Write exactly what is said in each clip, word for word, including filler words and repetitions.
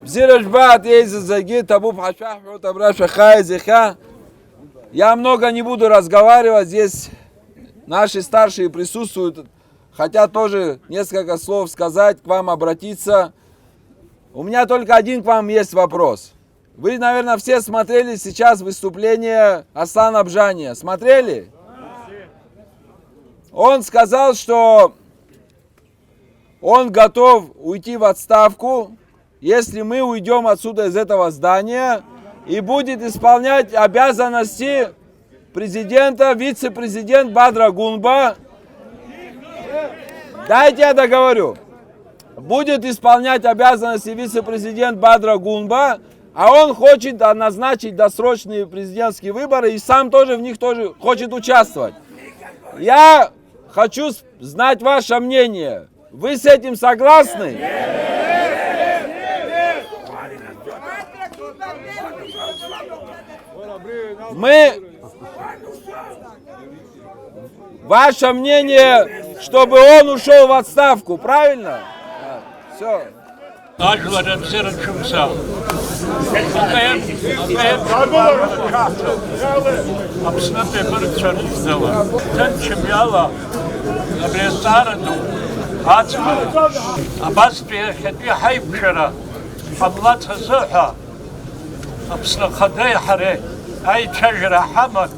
Бзиара жәбааит, еизаз зегьы, ҭабуп ҳәа шәаҳҳәоит, абра шәахааиз иахьа. Я много не буду разговаривать, здесь наши старшие присутствуют. Хотят тоже несколько слов сказать, к вам обратиться. У меня только один к вам есть вопрос. Вы, наверное, все смотрели сейчас выступление Аслана Бжания. Смотрели? Он сказал, что он готов уйти в отставку, если мы уйдём отсюда, из этого здания, и будет исполнять обязанности президента вице-президент Бадра Гунба. Дайте я договорю. Будет исполнять обязанности вице-президент Бадра Гунба, а он хочет назначить досрочные президентские выборы и сам тоже в них тоже хочет участвовать. Я хочу с- знать ваше мнение. Вы с этим согласны? Мы... Ваше мнение, чтобы он ушёл в отставку, правильно? Всё. Ажәлар рыбзиара шәымца. Аԥеи-, аԥеи-, Аԥснытәи абыргцәа рыхьӡала, ҭынч мҩала абри азҵаара ду ацҳара, абастәи иахьатәи ҳаиқәшәара ҟамлац азыҳәа, Аԥсны Ахадеи ҳареи аицәажәара ҳаман,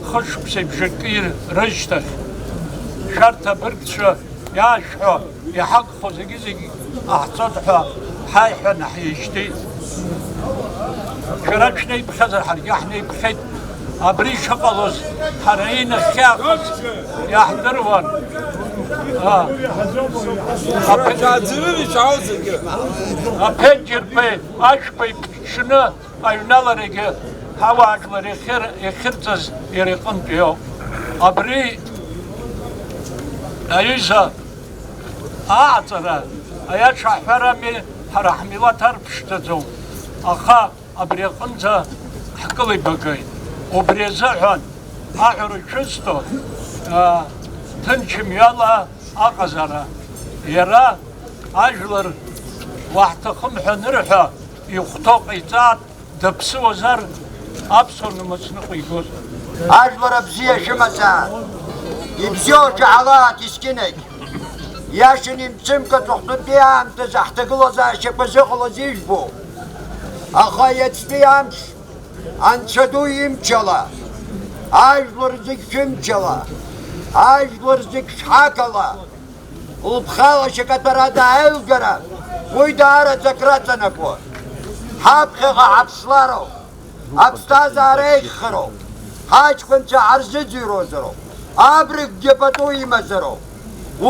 хышықәсеи бжаки рышьҭахь, шәарҭ абыргцәа иаашәҳәо, иҳагхо зегьы-зегь ҟаҳҵоит ҳәа ҳаиҳәан ҳишьҭит. Шәара шәнеиԥхьазар, ҳаргьы ҳнеиԥхьеит. Абри шыҟалоз ҳара инахьхьаахыз иаҳдыруан. А, аԥен-, Шәааӡырҩы, шәаауа зегьы. Аԥенџьырқәеи ашәқәеи ԥҽны аҩналарагьы ҳауаажәлар иахьыр-, иахьырҵаз иара иҟынтә иоуп. Абри аҩыза ааҵара, аиаша аҳәарами, ҳара ҳмилаҭ арԥшӡаӡом, аха абри аҟынӡа ҳкылибагеит. Убри азыҳәан аҳәара шәысҭо, а, ҭынч мҩала аҟазара. Иара ажәлар уаҳҭахым ҳәа анырҳәа, ихәҭоу ҟаиҵааит, даԥсыуазар аԥсуа нымыцныҟәигоз. Ажәлар абзиа шәымазаап, ибзиоу шәаҳалааит есқьынагь. Иашан имцымкәа ҵыхәтәантәи аамҭазы ҳҭагылазаашьақәа зыҟалаз ижәбо. Аха иацтәи амш Анцәа ду имчала, ажәлар зегь шәымчала, ажәлар зегь шәҳақала, лыԥхала шьакаҭәарада аилгара, уи даараӡа акраҵанакуа. Ҳаԥхьаҟа ҳаԥслароуп, аԥсҭазаара еиӷьхароуп, ҳаҷкәынцәа ҳарзыӡырҩуазароуп, абрагьгьы пату имазароуп.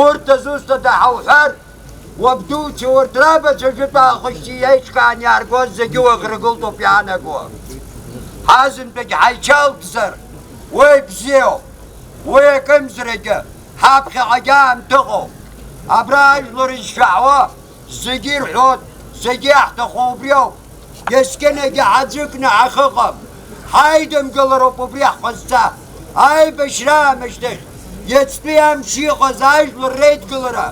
Урҭ азусҭада ҳауҳәар, уабдуцәа урҭ рабацәа жәытә аахысшьа еиҿкаан иааргоз зегьы уаӷрагылтәуп иаанаго. Ҳазынтәык ҳаицалҵзар, уи бзиоуп, уи акымзаракгьы. Ҳаԥхьаҟагь аамҭа ыҟоуп. Абра ажәлар изшәаҳуа зегьы ирҳәоит, зегьы иаҳҭаху убриоуп. Есқьынагьы ҳаӡәыкны ҳахыҟам. Ҳаидымгылароуп убри ҳҟазҵа. Аибашьра аамышьҭахь иацтәи амш иҟаз ажәлар реидгылара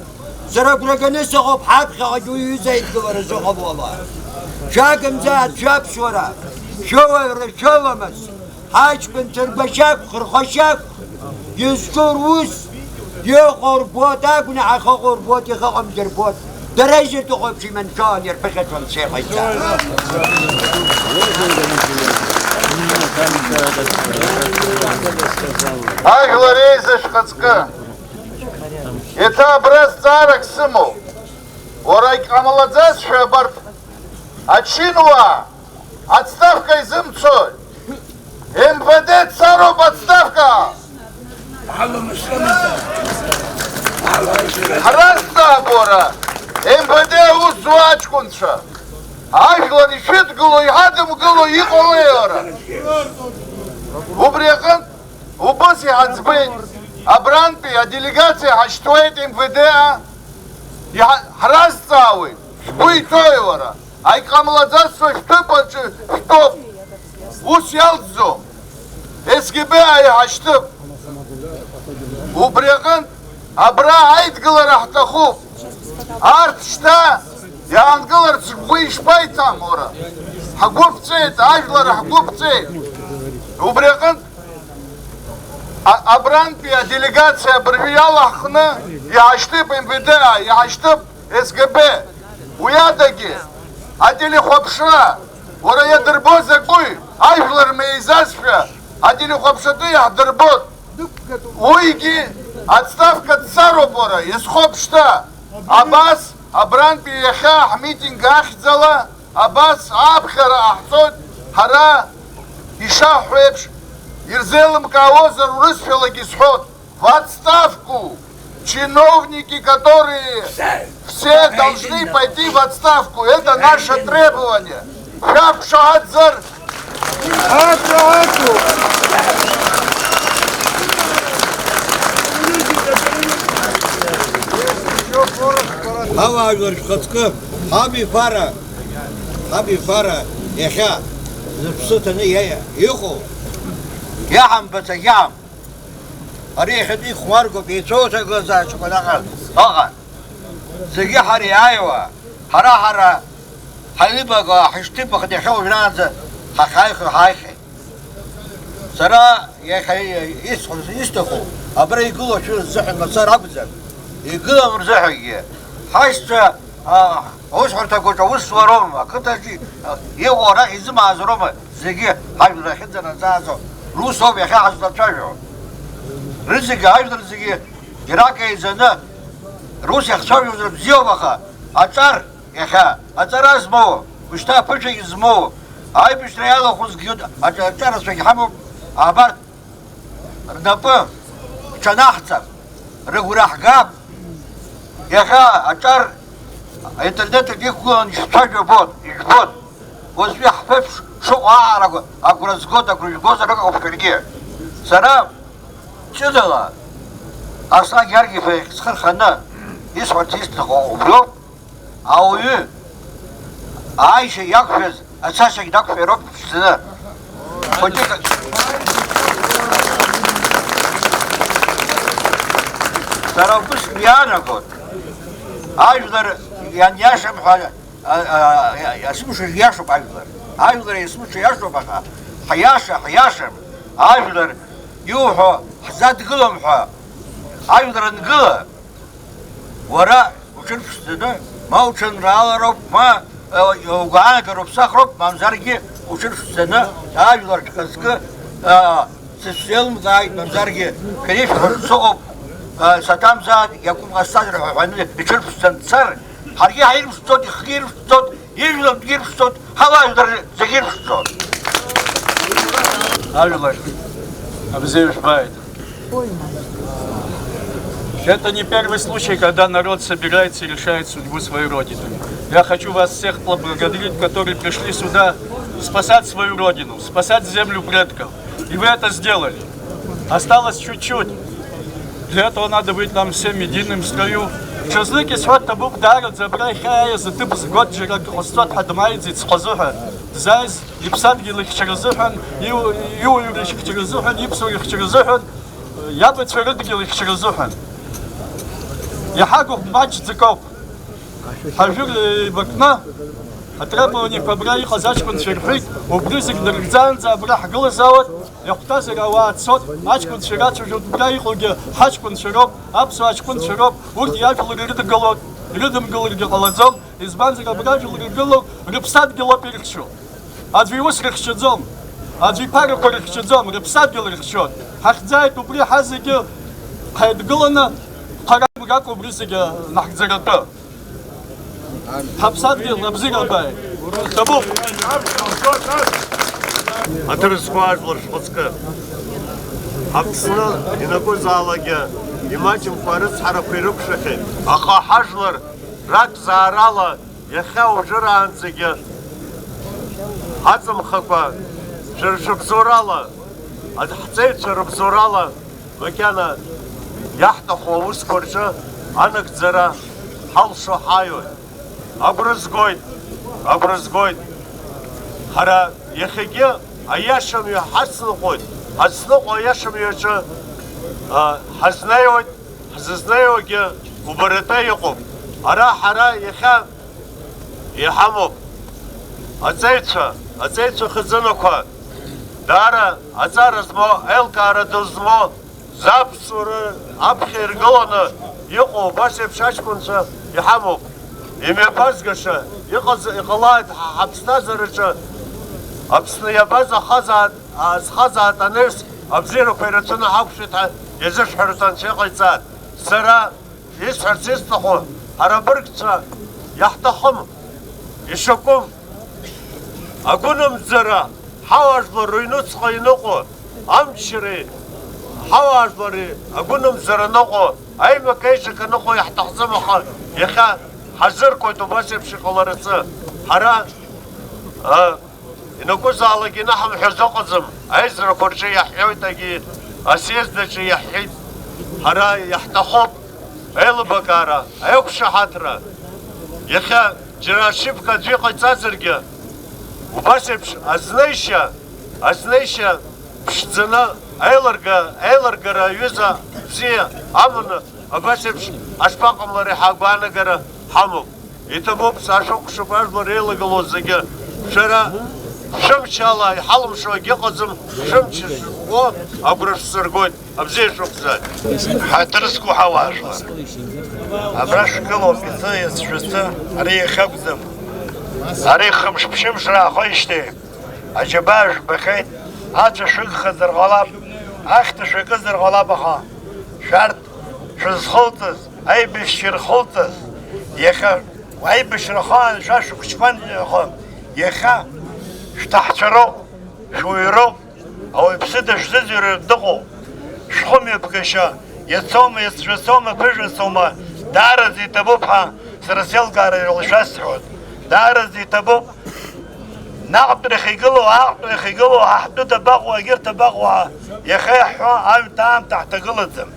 сара агәра ганы сыҟоуп, ҳаԥхьаҟагь уи аҩыза аидгылара зыҟало ала. Шәагымзааит шәаԥсуара, шәыуаҩра, шәыламыс. Ҳаҷкәынцәа ргәашьақәхар, рхәашьақәхар, изҿу рус, иҟоу рбоит, агәнаҳа ахьыҟоу рбоит, иахьыҟамгьы рбоит. Дара изырҭаху еиԥш иманшәалан ирԥыхьашәон сеиҟаиҵа. Ажәлар еизашәҟәы ҵкы. Еиҭа абра зҵаарак сымоуп. Уара, иҟамлаӡазшәа абарҭ ачинуаа ацҭавка изымцои? М В Д дцароуп ацҭавка! Ҳразҵаап уара, М В Д аус зуа аҷкәынцәа! Ажәлар ишәыдгыло, иҳадымгыло иҟалеи уара? Убри аҟынтә Убыс иҳаӡбеит, абрантәи аделегациа ҳашьҭуеит М В Д-а, иҳа-, ҳразҵаауеит, шәгәы иҭоуи уара? Аиҟамлаӡазшәа шәҭыԥ аҿы шәтәоуп. Ус иалҵӡом. С Г Б-а иҳашьҭып. Убри аҟынтә абра аидгылара ҳҭахуп. Арҭ шьҭа Иаангыларц шәгәы ишԥаиҭам, уара? Ҳгәы ԥҵәеит, ажәлар ҳгәы ԥҵәеит. Убри аҟынтә, а-, абрантәи аделегациа абыржәы иалаҳхны иҳашьҭып М В Д, иҳашьҭып С Г Б. Уи адагьы, ателехәаԥшра, уара, иадырбо закәи? Ажәлар меизазшәа ателехәаԥшратәы иаҳдырбоит. Уигьы отставка дцароуп, уара, иазхоуп шьҭа. Абас, абрантәи иахьа ҳмитинг ахьӡала, абас аԥхьара ҟаҳҵоит, ҳара, ишаҳҳәо еиԥш, ирзеилымкаауазар урысшәалагьы исҳәоит, в отставку! Чиновники, которые все должны пойти в отставку, это наше требование. Шәақәшаҳаҭзар, Ҳауаажәлар шәхаҵкы, ҳабиԥара, ҳабиԥара иахьа зыԥсы ҭаны иа-, иҟоу, иаҳамбац агьаам. Ари иахьатәи ихәмаргоуп, еицәоуҭагылазаашьақәа наҟ-, ыҟан. Зегьы ҳара иааиуа, ҳара-ҳара ҳаилибакаауа, ҳаишьҭыбаха иахьа уажәраанӡа ҳахьааихо ҳааихьеит. Сара иахьа исҳәо, исҭаху, абра игылоу шәара шәзыҳәан мацара акәӡам, игылам рзыҳәангьы. Ҳашьцәа, а, аусҳәарҭақәаҿы аус зуа роума, ақыҭаҿы, а, иҟоу арахь изымааӡо роума, зегьы ҳажәлар ахьынӡанаӡааӡо рус ауп иахьа ҳазлацәажәо. Рызегьы, ажәлар зегьы џьарак еизаны рус иахцәажәозар бзиоуп, аха аҿар иахьа аҵара змоу, ушьҭа аԥышәагь змоу, аибашьра иалахәызгьы аҿ-, аҿарацәагь ҳамоуп, абарҭ рнапы рҽанаҳҵап, рыгәра ҳгап. Иахьа аҿар аинтернет аҿы иқәгыланы ишцәажәо бот, ижәбот. Уажәтәи ҳԥышә шыҟоу ааҳарак агәра згоит, агәра жәгозар ыҟоуп шәаргьы. Сара ҷыдала Аслан Георгиев иахь схы рханы исҳәарц исҭаху убриоуп. Ауаҩы ааишьа иақәшәаз ацашьагь дақәшәароуп ԥшӡаны. Хәыҷык. Сара убыс иаанагоит. Ажәлар ианиашам ҳәа, а, а, а, асымша иашоуп ажәлар. Ажәлар есымша иашоуп, аха ҳиаша, ҳиашам. Ажәлар иуҳәо ҳзадгылом ҳәа. Ажәлар ангыла, уара уҽырԥшӡаны, ма уҽанраалароуп, ма, э, угәаанагароуп, сахроуп, мамзаргьы уҽырԥшӡаны, ажәлар шәхаҵкы, э, сышәзеилымкааит, мамзаргьы шәара ишәҳәо сыҟоуп, э, саҭамзааит, иакәым ҟасҵазар ҳәа ҳәаны иҽырԥшӡаны дцар, ҳаргьы ҳирԥшӡоит, ихгьы ирԥшӡоит, ижәлантәгьы ирԥшӡоит, ҳауаажәлар зегьы ирԥшӡоит. Ажәлар абзиа жәбааит. Это не первый случай, когда народ собирается и решает судьбу своей Родины. Я хочу вас всех поблагодарить, которые пришли сюда спасать свою Родину, спасать землю предков. И вы это сделали. Осталось чуть-чуть. Для этого надо быть нам всем единым в строю. Ҽазнык исҳәоит, ҭабуп, даараӡа абра иахьааиз аҭыԥ згоит, џьара акы ҟасҵоит ҳәа дмааиӡеит схазы ҳәа дызааиз, иԥсадгьыл ихьчара азыҳәан, иу-, иуаҩра ихьчара азыҳәан, иԥсуара ихьчара азыҳәан, иабацәа рыдгьыл ихьчара азыҳәан. Иҳагу маҷӡак ауп. Ҳажәыр еибакны атребованиақәа абра иҟаз аҷкәынцәа ирҳәеит, убри зегь ныргӡаанӡа абра ҳгылазаауеит, иахәҭазар ауаа цот, аҷкәынцәа ирацәажәоит, убра иҟоугьы ҳаҷкәынцәа роуп, аԥсуаа аҷкәынцәа роуп, урҭ иажәлар ирыдгылоит, ирыдымгыларгьы ҟалаӡом, избанзар абра ажәлар иргылоу рыԥсадгьыл ауп ирыхьчо. Аӡәы иус рыхьчаӡом, аӡәы иԥарақәа рыхьчаӡом, рыԥсадгьыл рыхьчоит. Ҳахьӡааит убри ҳазегьы ҳаидгыланы, ҳара гәырҩак убри зегьы наҳгӡаратәы. Ҳаԥсадгьыл абзиарбааит. Ҭабуп. Аҭыр зқәу ажәлар шәхаҵкы. Аԥсны ианакәызаалакгьы имаҷымкәа арыцҳарақәа ирықәшәахьеит, аха ҳажәлар ракәзаарала иахьа уажәраанӡагьы ҳаҵамхакәа, шәара шәыбзоурала, ҳҵеицәа рыбзоурала, макьана иаҳҭаху аусқәа рҿы анагӡара ҳалшо ҳааиуеит. Агәра згоит, агәра згоит. Ҳара иахьагьы аиашамҩа ҳацныҟәоит, ҳацныҟәо аиашамҩаҿы, а, ҳазнеиуеит, ҳзызнеиуагьы убарата иҟоуп. Ара ҳара иахьа Иҳамоуп. Аҵеицәа, аҵеицәа хазынақәа, даара аҵара змоу, аилкаара ду змоу, заԥсуара аԥхьа иргыланы иҟоу убас еиԥш аҷкәынцәа иҳамоуп. Имҩаԥазгаша иҟаз, иҟалааит ҳа ҳаԥсҭазаараҿы Аԥсны иабаз ахазаат, азхазаат анырс абзиарақәа ирацәаны ҳақәшәеит ҳәа иазышәҳәарц анцәа иҟаиҵааит. Сара исҳәарц исҭаху, ҳара абыргцәа иаҳҭахым, ишакәым, агәынамӡара ҳауаажәлар рыҩнуҵҟа иныҟәо, амчреи ҳауаажәлари агәынамӡара ныҟәо, аимак-еиҿак аныҟәо иаҳҭахӡам, аха иахьа ҳазыркуеит убас еиԥш иҟаларацы. Ҳара, а, Ианакәызаалак инаҳамҳәаз ыҟаӡам, аизарақәа рҿы иаҳҳәоит, егьи асъезд аҿы иаҳҳәеит, ҳара иаҳҭахуп аилыбакаара, аиқәшаҳаҭра. Иахьа џьара ошибка аӡәы иҟаиҵазаргьы, убас еиԥш азнеишьа, азнеишьа ԥшӡаны аилырга-, аилыргара аҩыза бзиа аманы абас еиԥш ҳашԥаҟамлари ҳәа агәаанагара ҳамоуп. Иҭабуп, саашәыхәаԥшып ажәлар еилагылоу зегьы. Шәара шәымчала иҳалымшо агьыҟаӡам, шәымч шәыӷәӷәо агәра шәсыргоит, абзиа шәықәзааит. Ҳаҭыр зқәу ҳауаажәлар, абра шәгылоуп, иҵы, иацәшәацы, ари иахьакәӡам. Ари хымш-ԥшьымш раахоижьҭеи аџьабаа жәбахьеит, ацәа шәыгхазар ҟалап, ахьҭа шәакызар ҟалап, аха шәарҭ шәызхылҵыз, аибашьцәа ирхылҵыз, иахьа аибашьра ахаан шәа шәыхәыҷқәан, аха иахьа шәҭаҳцәароуп, шәуаҩроуп, ауаҩԥсы дышәзыӡырҩыр дыҟоуп. Шәхымҩаԥгашьа иацома, иацәшәацома, ԥыжәацома, даараӡа иҭабуп ҳәа сара сеилкаара шәасҳәоит. Даараӡа иҭабуп. Наҟтәирахь игылоу, ааҟтәирахь игылоу, ҳа ҳтәы дабаҟоу, егьырҭ дабаҟоу ҳәа иахьа иаҳҳәо аҩ-, аамҭа ҳҭагылаӡам.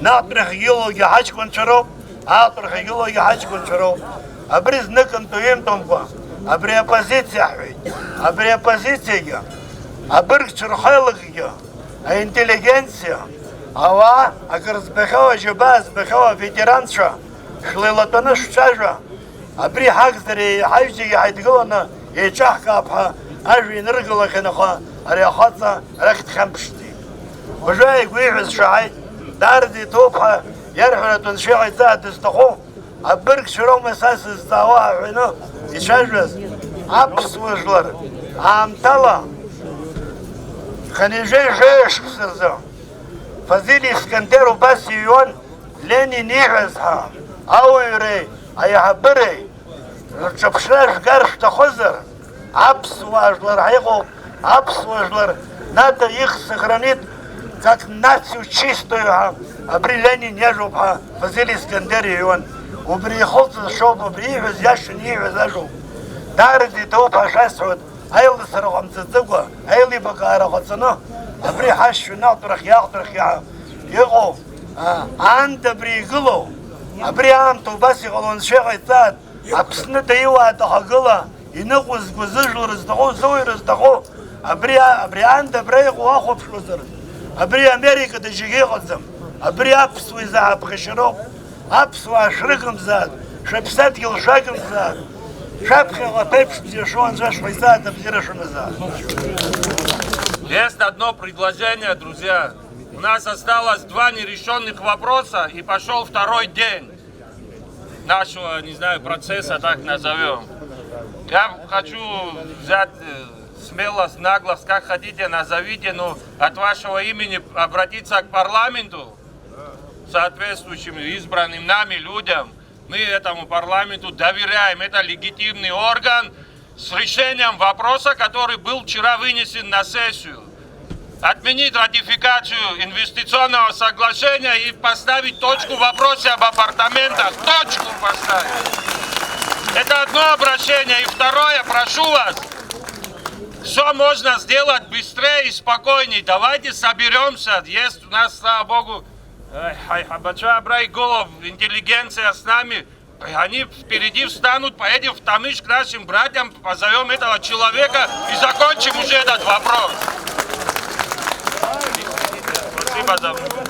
Наҟтәирахь игылоугьы ҳаҷкәынцәа роуп, ааҟтәирахь игылоугьы ҳаҷкәынцәа роуп. Абри зныкымтәу ҩымтәымкәа, абри оппозициа ҳҳәеит. Абри оппозициагьы, абыргцәа рхеилакгьы, аинтеллигенциа, ауаа, акыр збахьоу, аџьабаа збахьоу аветеранцәа, шәлеилатәаны шәцәажәа. Абри ҳагзар еиҳаҩ зегьы ҳаидгыланы еиҿаҳкаап ҳәа ажәа иныргылахьан, аха ари ахаҵа арахь дхьамԥшӡеит. Уажәы ааигәа ииҳәаз шәаҳаит, даараӡа иҭоуп ҳәа иарҳәаратәы анцәа иҟаиҵа дызҭаху абыргцәа роума са сызҵаауа ҳәа ҳәаны ицәажәаз аԥсуа жәлар аамҭала хынҩажәи жәаҩа шықәса рзы Фазиль Искандер убас иҩуан, Ленин ииҳәаз ҳәа, ауаҩреи аиҳабыреи рҿаԥшра жәгар шәҭахызар, аԥсуаа жәлар ҳаиҟоуп, аԥсуа жәлар надо их сохранит как нацию чистую ҳәа, абри Ленин иажәоуп ҳәа Фазиль Искандер иҩуан. Убри ихылҵыз шоуп, убри ииҳәаз иашан, ииҳәаз ажәоуп. Даараӡа иҭоуп ҳәа шәасҳәоит. Аиласра ҟамҵаӡакәа, аилибакаара ҟаҵаны, абри ҳашьцәа наҟтәрахь, иаахтәрахь иа-, иҟоу, а, аанда абри игылоу, абри аамҭа убас иҟало анцәа иҟаиҵааит, Аԥсны даиуааит ахагыла, иныҟәызго зыжәлар зҭаху, зыуаҩра зҭаху, абри а-, абри аанда абра иҟоу уахәаԥшуазар, абри Америка дажьагьы иҟаӡам, абри аԥсуа изы ҳаԥхашьароуп. Аԥсуаа шәрыгымзааит, шәыԥсадгьыл шәагымзааит, шәаԥхьаҟа аԥеиԥш бзиа шәоуа анцәа шәҟаиҵааит, абзиара шәымазааит. Есть одно предложение, друзья. У нас осталось два нерешённых вопроса, и пошёл второй день нашего, не знаю, процесса, так назовём. Я хочу взять, э, смелость, наглость, как хотите, назовите, но от вашего имени обратиться к парламенту, соответствующим избранным нами людям. Мы этому парламенту доверяем. Это легитимный орган с решением вопроса, который был вчера вынесен на сессию. Отменить ратификацию инвестиционного соглашения и поставить точку в вопросе об апартаментах. Точку поставить. Это одно обращение. И второе, прошу вас, всё можно сделать быстрее и спокойнее. Давайте соберёмся. Есть у нас, слава богу, Ай, ҳаиҳабацәа абра игылоуп, интеллигенция с нами. Они впереди встанут, поедем в Тамыш к нашим братьям, позовём этого человека и закончим уже этот вопрос. Спасибо за внимание.